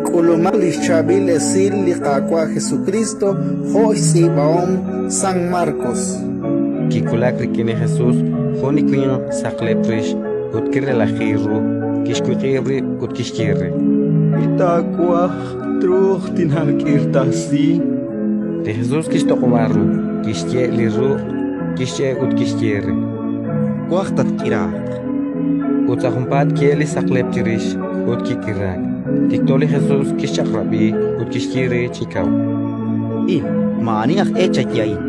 K'ulumaq li xChaab'il Esil li Qaawa' Jesukriist jo' xtz'iib'ahom San Markos. Kiwulak rik'in li Jesus jun li winq saqlep rix ut kirelaji ru, kixwiq'ib' rib' ut kixye re: Wi taawaj, truuq tinaak'irtasi. Li Jesus kixtoq'ob'a ru, kixye' li ruq', kixch'e' ut kixye re: Twaj tatk'iraaq. Ut sa' junpaat ki'elk li saqlep chirix ut kik'iraak. Tikto li Jesus kixchaq'rab'i ut kixye re chi kaw: Il, maa'ani aj e chaye a'in.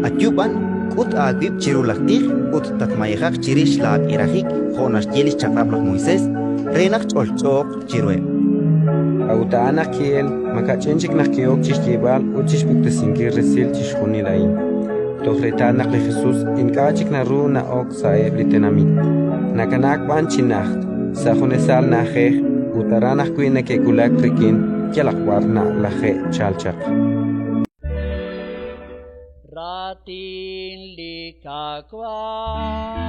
Ayu b'an, k'ut aawib' chiru laj tij ut tatmayejaq chirix laak'irajik jo' naxye li xChaq'rab' laj Moisés, re naq ch'olch'ooq chiruheb'. A'ut a'an naq ki'elk, makach'in chik naq ki'ok chi xyeeb'al ut chi xpuktesinkil resil chixjunil a'in, toj reetal naq li Jesus ink'a' chik naru na'ok sa'eb' li tenamit, nakanaak b'an chi najt, sa' junesal na'ajej, ut aran ajwi' neke'wulak rik'in yalaq b'ar nalaje'chalk chaq. Raatin li Qaawa'.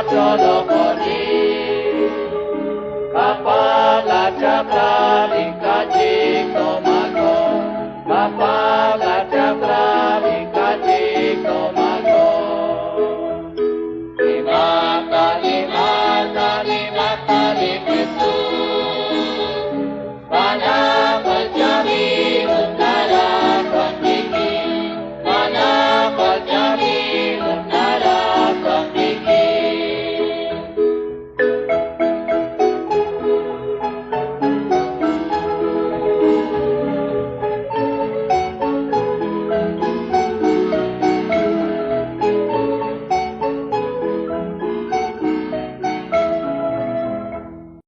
Solo por ti,